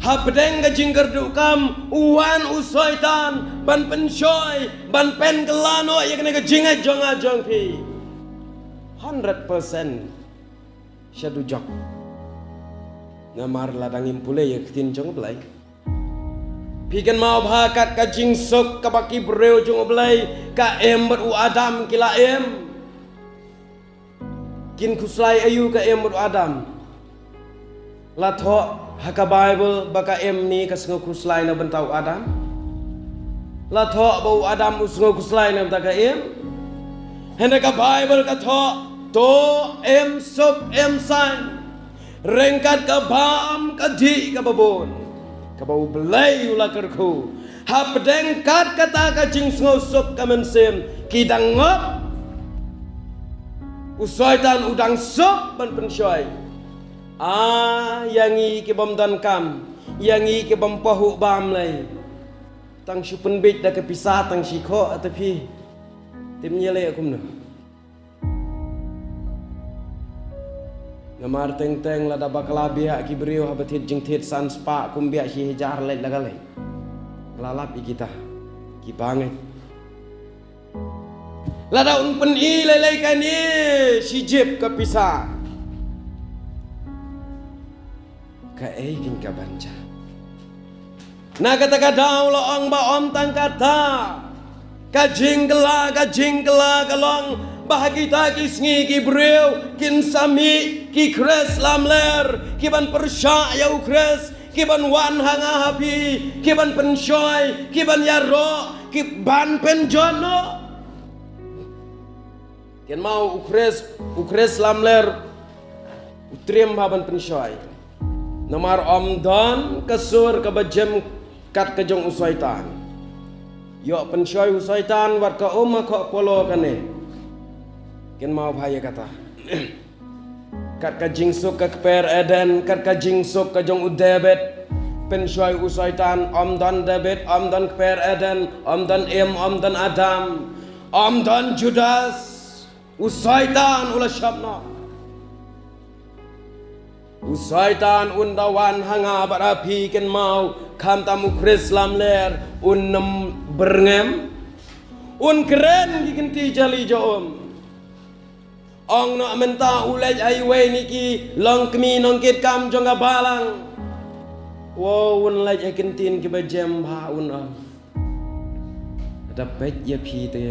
Hapdeng ka jingkyrduh kam, u wan u Soitan ban pynshoi, ban pynkylla noh ïa kane ka jingngeit jong nga jong phi. Hundred percent sha dujok. Namar lada ngim pule ïa ka ktien jong U Blei, Phi kynmaw bha kat ka jingsuk kaba ki briew jong U Blei, ka Im bad u Adam ki la im. Kin khuslai aïu ka Im bad u Adam? La thoh ha ka Baibl ba ka Im ne ka sngew khuslai na bynta u Adam? La thoh ba u Adam u sngew khuslai na bynta ka Im? Hynrei ka Baibl ka thoh, to im suk im saiñ ryngkat ka bam ka dih kaba bun kaba U Blei u la kyrkhu. Hapdeng kat kata ka jingsngewsuk ka mynsiem, ki dang ngop. U Soitan u dang suk ban pynshoi. Ah, ïa ngi ki bym donkam, ïa ngi ki bym pahuh bam lei. Tang shu pynbeit da ka pisa tang shi khoh, ata phi. Tim ïa leh kumno? Namar teng teng lada bakla biah ki briew haba thied jingthied san spah, kum biah shi hajar leit la ka leit. La lap ïa kita ki bangeit. Lada un pyni lei lei kane shi jip ka pisa, kaei kein ka ban jia? Na kata ka daw la ong ba ym tang kata, ka jingkylla, ka jingkylla ka long ba ha kita ki sngi ki briew kin sa mih ki Khrist lamler, ki ban pyrshah ïa U Khrist, ki ban wan ha nga ha phi, ki ban pynshoi, ki ban ïaroh, ki ban pynjot noh. Kynmaw, U Khrist, U Khrist lamler u triem bha ban pynshoi. Namar ym don ka sur kaba jem kat ka jong u Soitan. Ïoh pynshoi u Soitan wat ka um ha khoh polo kane. Kynmaw bha ïa kata. Kat ka jingsuk ka kper Eden, kat ka jingsuk ka jong u David, pynshoi u Soitan. Ym don David, ym don kper Eden, ym don Im, ym don Adam, ym don Judas. U Soitan u la shop noh. U Soitan un da wan ha nga bad ha phi, kynmaw, khamtam U Khrist lamler un ym byrngem. Un kren ki kynti jali ja um. Ong noh mynta u leit ha iwei na ki longkmie nongkitkam jong ka balang. Wow, un leit ha ki ktien kiba jem bha, un ong, da peit ïa phi te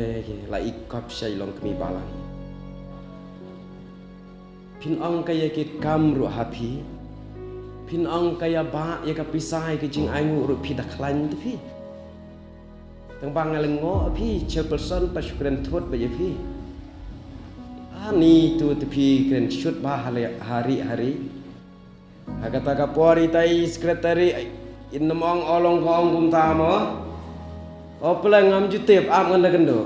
la i kop sha i longkmie balang. Phin ong ka ïakitkam ruh ha phi. Phin ong ka ïabah ïa ka pisa ïa ka jingainguh ruh phi da khlaiñ te phi. Tang ba nga lyngngoh phi, chairperson, pa shu kren thut ba ïa phi. Ani tu te phi kren shut bha ha le, ha ri ha ri. Ha kata ka por itai i secretary in ym ong, o long ka ong kumta mo. O pla ngam ju tip, ap ngan da kynduh.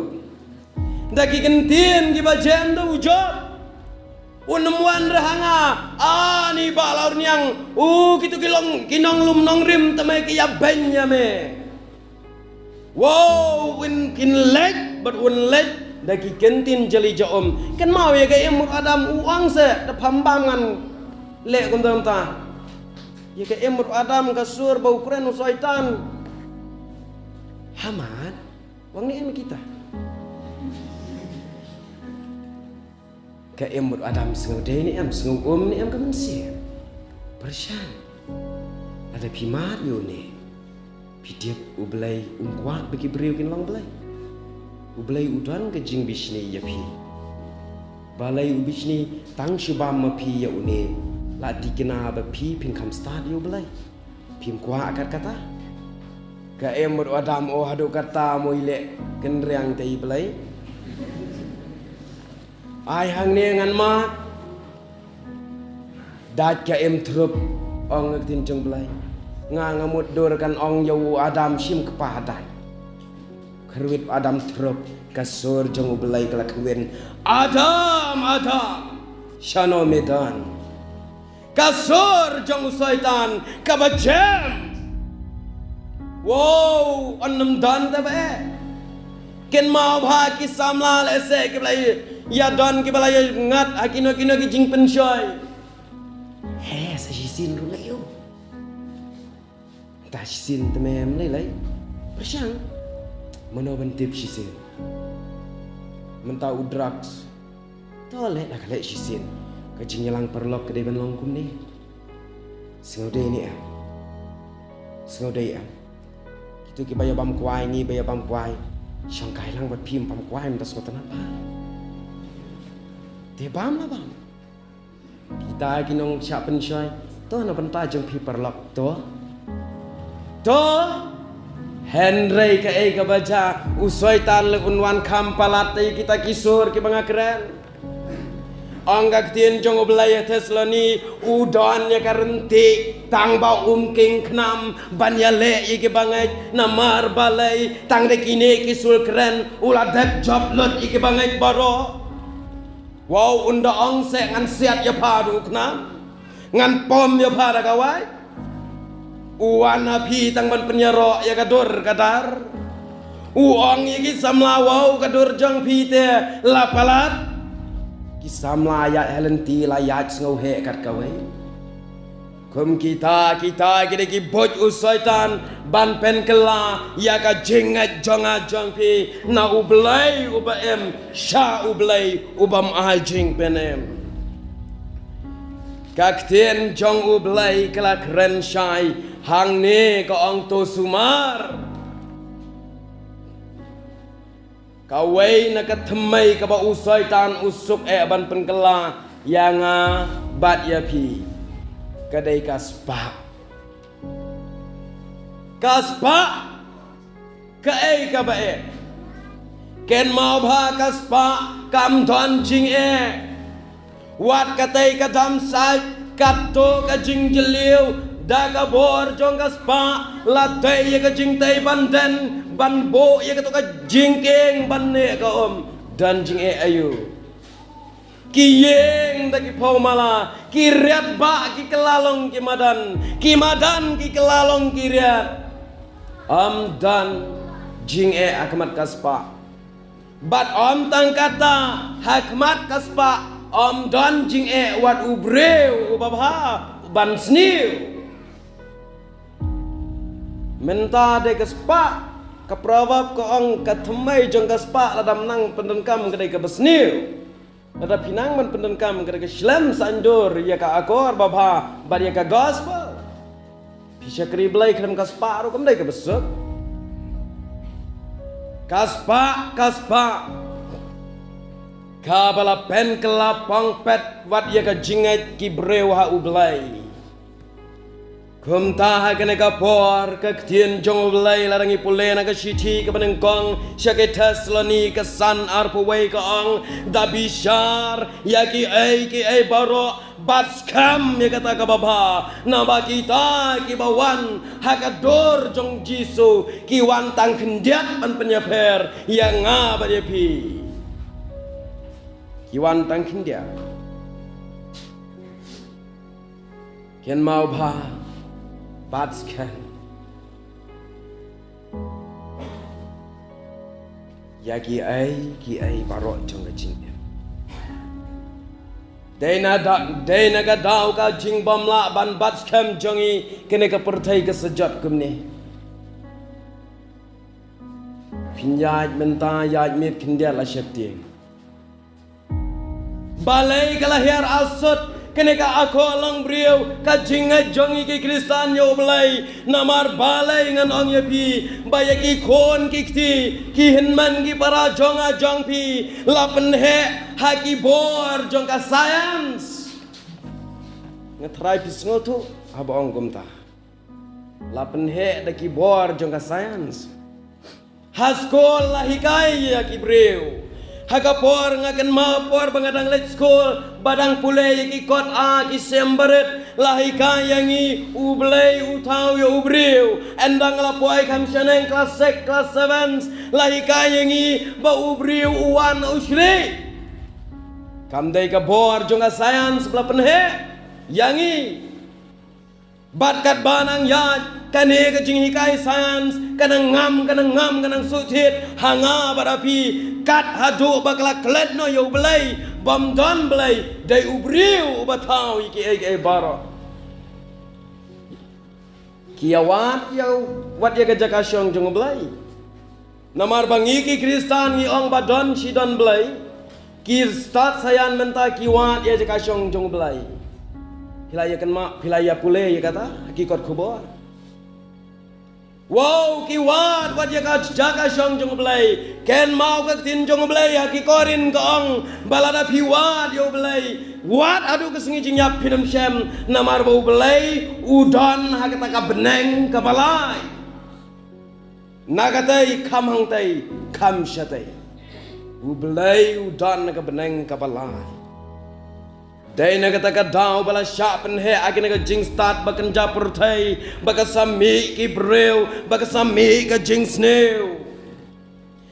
Da ki ktien kiba jem da u Job. Un ym wan re ha nga, ani ba la ur niang, u kitu ki long, ki nonglum nongrim te me ki ïa beiñ ïa me. Wow, un kin leit bad un leit da ki ktien jali ja um. Kynmaw ïa ka Im bad u Adam, u ong se da pham bam ngan leh kumta kumta. Ïa ka Im bad u Adam ka sur ba u kren u Soitan. Hamat, wan ne em kita. Ka Im bad u Adam sngew dei ne em, sngew um ne em ka mynsiem? Pyrshang. Lada phi mad ïa une, phi tip U Blei um kwah ba ki briew kin long blei. U Blei u don ka jingbishni ïa phi. Balei u bishni? Tang shu bam ma phi ïa une, la thikna ba phi phin kham stad ïa U Blei. Phim kwah kat kata? Ka Im bad u Adam, o haduh kata mo i leh kynriang te i Blei. Ai hangne ngan mad. Dait ka Im thrup, ong ka ktien jong Blei. Nga nga mutdur kan ong ïa u Adam shim kpa dait. Kyrwit u Adam thrup, ka sur jong U Blei ka la kyrwin, Adam, Adam, shano me don? Ka sur jong u Soitan kaba jem. Wow, un ym don te ba eh. Kynmaw bha ki samla lehse kiba la ïa don, kiba la ïa ngat ha kino kino ki jingpynshoi. He, sa shisien ruh leh ïoh. Mynta shisien te me em lei lei. Pyrshang. Mano ban tip shisien? Mynta u drugs. To leh la ka leh shisien. Ka jingïalang paralok ka dei ban long kumne. Sngew dei ne em? Sngew dei em? To kiba ïa bam kwai, ngi ba ïa bam kwai. Shong kai lang bad phi, ym bam kwai, ym da sngewtynnat ba. Te bam la bam. Kita ki nongshah pynshoi. To na bynta jong phi paralok to. To. Hynrei kaei kaba jia, u Soitan leh un wan kham palat ïa kita ki sur kiba nga kren. Ong ka ktien jong U Blei ha Thessaloni, u don ïa ka ryntih tang ba um kynkham ban ïaleh ïa kiba ngeit, namar balei tang da kine ki sur kren u la dep jop lut ïa kiba ngeit baroh. Wow, un da ong seh ngan siat ïa pha da u khnam, ngan pom ïa pha da ka wai. U wan ha phi tang ban pynïaroh ïa ka dur ka dar. U ong ïa ki samla, wow, ka dur jong phi te la palat. Ki samla ïaid ha lynti la ïaid sngew heh kat kawei. Kum kita, kita ki dei ki buit u Soitan ban pynkylla ïa ka jingngeit jong nga jong phi na U Blei uba im, sha U Blei u bym ai jingpynim. Ka ktien jong U Blei ka la kren shai hangne, ka ong to sumar. Kawei na ka thymmei kaba u Soitan u suk eh ban pynkylla ïa nga bad ïa phi, ka dei ka spah. Ka spah. Kaei kaba eh? Kynmaw ba ka spah kam don jingeh. Wat katei ka dam sait, kato ka jingjylliew, da ka bor jong ka spah la tei ïa ka jingtei ban den, ban buh ïa kato ka jingkieng ban neh ka um. Don jingeh aïu? Ki ïeng da ki phew mala, ki riat bah ki kylla long ki madan, ki madan ki kylla long ki riat. Ym don jingeh ha khmat ka spah. Bad ym tang kata, ha khmat ka spah ym don jingeh wat u briew uba bha ban sniew. Mynta dei ka spah, ka proverb ka ong ka thymmei jong ka spah lada ym nang pyndonkam ka dei kaba sniew. Lada phi nang ban pyndonkam ka dei ka shlem saiñdur ïa ka akor babha bad ïa ka gospel. Phi shakri Blei khlem ka spah ruh kam dei kaba suk. Ka spah, ka spah, kaba la pynkylla pangpet wat ïa ka jingngeit ki briew ha U Blei. Kumta ha kane ka por ka ktien jong U Blei lada ngi pule na ka shithi kaba nyngkong sha ki Thessaloni ka san arphew wei ka ong, da bishar ïa kiei kiei baroh bad skhem ïa kata kaba bha, naba kita kiba wan ha ka dur jong Jisu ki wan tang khyndiat ban pynïapher ïa nga bad ïa phi. Ki wan tang khyndiat. Kynmaw bha bad skhem ïa kiei kiei baroh jong ka jingim. Dei na da, dei na ka daw ka jingbymlah ban bat skhem jong ngi kane ka pyrthei ka sa jot kumne. Phin ïaid mynta, ïaid miet khyndiat la sheptieng. Balei ka la hiar asut kane ka akor longbriew, ka jingngeit jong ngi ki Khristan ïa U Blei? Namar balei ngan ong ïa phi ba ïa ki khun ki kti, ki hynmen ki para jong nga jong phi la pynheh ha ki bor jong ka science. Nga tharai phi sngewthuh haba ong kumta. La pynheh da ki bor jong ka science. Ha skul la hikai ïa ki briew. Ha ka por nga kynmaw por ba nga dang leit skul, ba dang pule ïa ki kot A ki sem barit, la hikai ïa ngi U Blei u thaw ïa u briew. Ynda nga la poi kham shaneng klas six, klas seven, la hikai ïa ngi ba u briew u wan u shrieh. Kam dei ka bor jong ka science ba la pynheh ïa ngi. Bad katba nang ïaid, kane ka jinghikai science ka nang ngam, ka nang ngam, ka nang shu thied ha nga bad ha phi, kat haduh ba ka la klet noh ïa U Blei, bym don Blei, dei u briew uba thaw ïa kiei kiei baroh. Ki ïa wad ïa, wad ïa ka jaka shong jong U Blei. Namar ba ngi ki Khristan ngi ong ba don shi don Blei. Ki stad sayan mynta ki wad ïa jaka shong jong U Blei. Phi la ïa kynmaw, phi la ïa pule ïa kata ha ki kot khubor. Wow, ki wad, wad ïa ka jaka shong jong U Blei. Kynmaw ka ktien jong U Blei ha ki Korinth ka ong, ba lada phi wad ïa U Blei, wad haduh ka sngi jingïap phin ym shem, namar ba U Blei u don ha kata ka bneng kaba lai. Na katei kham hangtei, kham shatei. U Blei u don ha ka bneng kaba lai. Dei na kata ka daw ba la shah pynheh ha kane ka jingstad ba kynja pyrthei, ba ka sa mih ki briew, ba ka sa mih ka jingsniew.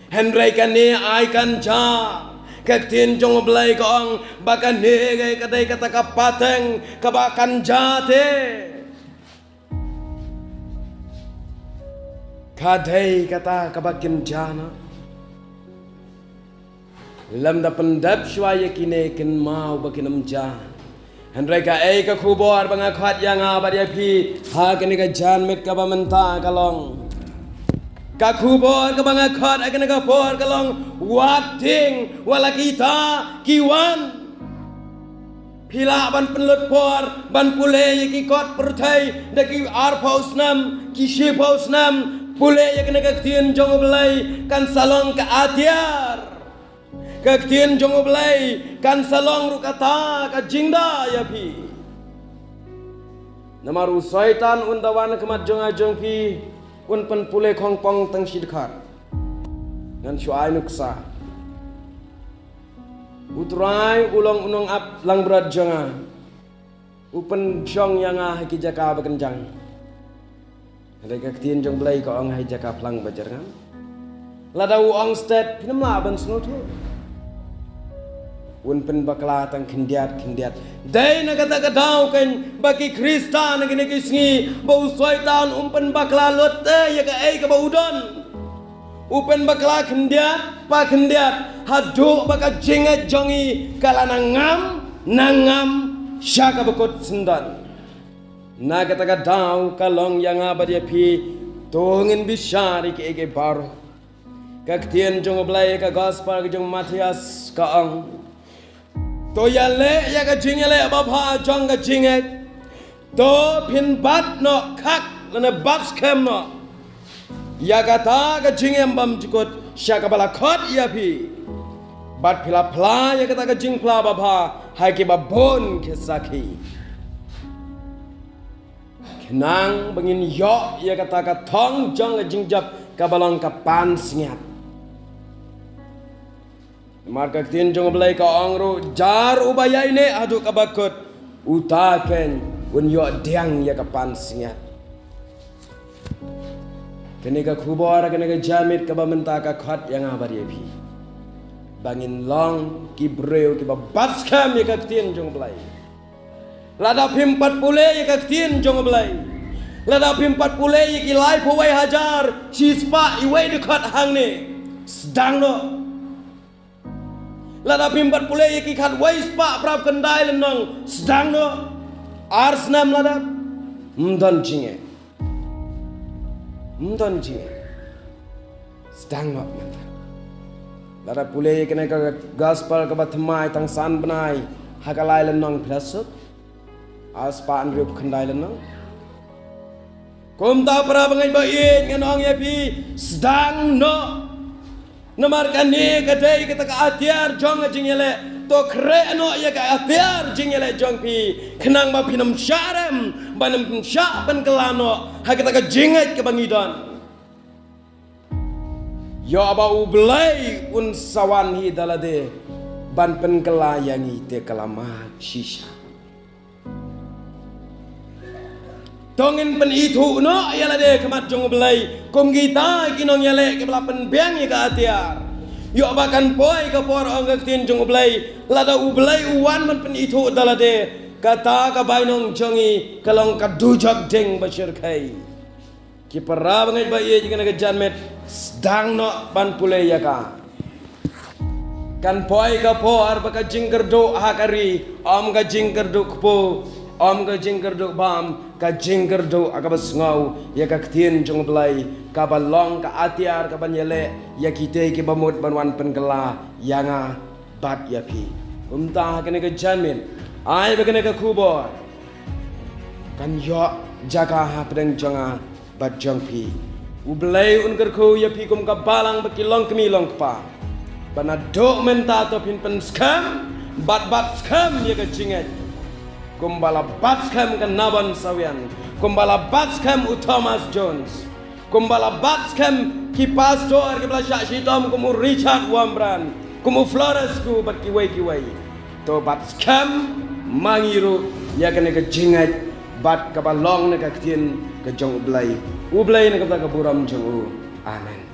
Hynrei kane ai kan jia, ka ktien jong U Blei ka ong, ba kane ka dei kata ka pateng kaba kan jia te. Ka dei kata kaba kin jia noh. Lymda pyndep shuwa ïa kine kynmaw ba kin ym jia. Hynrei kaei ka khubor ba nga khot ïa nga bad ïa phi ha kane ka janmiet kaba mynta ka long, ka khubor kaba nga khot ha kane ka por ka long, wat tieng, wat la kita ki wan. Phi lah ban pynlut por ban pule ïa ki kot pyrthei da ki arphew snem, ki shiphew snem, pule ïa kane ka ktien jong U Blei kan sa long ka atiar. Ka ktien jong U Blei kan sa long ruh kata ka jingda ïa phi. Namar u Soitan un da wan ha khmat jong nga jong phi, un pynpule khongpong tang shi dkhar. Ngan shu ai nuksa. U Trai u long u nongap langbrot jong nga. U pynshong ïa nga ha ki jaka ba kynjang. Hynrei ka ktien jong U Blei ka ong ha ki jaka phlang ba jyrngam. Lada u ong stet, phin ym lah ban sngewthuh. Un pynbakla tang khyndiat khyndiat. Dei na kata ka daw kan ba ki Khristan ha kine ki sngi ba u Soitan um pynbakla lut te ïa kaei kaba u don. U pynbakla khyndiat pa khyndiat haduh ba ka jingngeit jong i ka la nangam nangam sha kaba kut syndon. Na kata ka daw ka long ïa nga bad ïa phi, to ngin bishar ïa kiei kiei baroh. Ka ktien jong U Blei ka gospel ka jong Mathaios ka ong, to ïaleh ïa ka jingïaleh babha jong ka jingngeit. To phin bat noh khak lane bat skhem noh ïa kata ka jingim bymjukut sha kaba la khot ïa phi. Bad phi la phla ïa kata ka jingphla babha ha kiba bun ki sakhi. Khnang ba ngin ïoh ïa kata ka thong jong ka jingjop kaba long ka pansngiat. Namar ka ktien jong U Blei ka ong ruh, jar uba ïaineh haduh kaba kut, uta keiñ un ïoh diang ïa ka pansngiat. Kane ka khubor, kane ka janmiet kaba mynta ka khot ïa nga bad ïa phi ba ngin long ki briew kiba bat skhem ïa ka ktien jong U Blei. Lada phim pat pule ïa ka ktien jong U Blei, lada phim pat pule ïa ki laiphew wei hajar shispah iwei dkhot hangne, sdang noh. Lada phim pat pule ïa ki khatwei spah phra khyndai lynnong, sdang noh. Ar snem lada, ym don jingeh. Ym don jingeh. Sdang noh mynta. Lada pule ïa kane ka gospel kaba thymmai tang san bnai ha ka lai lynnong phi la suk. Ar spah hynriew khyndai lynnong. Kumta para bangeit ba ïeit, ngan ong ïa phi, sdang noh. Namar kane ka dei kata ka atiar jong ka jingïaleh. To khreh noh ïa ka atiar jingïaleh jong phi, khnang ba phin ym shah rem, ban ym shah pynkylla noh ha kata ka jingngeit kaba ngi don. Ïoh ba U Blei un sa wan hi da lade ban pynkylla ïa ngi te ka la mad shisha. To ngin pynithuh noh ïa lade khmat jong U Blei kum kita ki nongïaleh kiba la pynbiang ïa ka atiar. Ïoh ba kan poi ka por, ong ka ktien jong U Blei, lada U Blei u wan ban pynithuh da lade, kata ka bainong jong ngi ka long ka dujok ding ba shyrkhei. Ki para bangeit ba ïeit, ïa kane ka janmiet, sdang noh ban pule ïa ka. Kan poi ka por ba ka jingkyrduh ha ka ri, ym ka jingkyrduh kpu, ym ka jingkyrduh bam, ka jingkyrduh ha kaba sngew ïa ka ktien jong U Blei, kaba long ka atiar kaban ïaleh ïa kitei kiba mut ban wan pynkylla ïa nga bad ïa phi. Kumta ha kane ka janmiet, ai ba kane ka khubor kan ïoh jaka hapdeng jong nga bad jong phi. U Blei un kyrkhu ïa phi kum ka balang bad ki longkmie longkpa, ba naduh mynta to phin pynskhem bad bat skhem ïa ka jingngeit, kumba la bat skhem ka Nabon Sawian, kumba la bat skhem u Thomas Jones, kumba la bat skhem ki pastor kiba la shah shitom kum u Richard Wurmbrand, kum u Flores Ku bad kiwei kiwei. To bat skhem ma ngi ruh ïa kane ka jingngeit bad kaba long na ka ktien ka jong U Blei. U Blei na ka bynta ka burom jong u. Amen.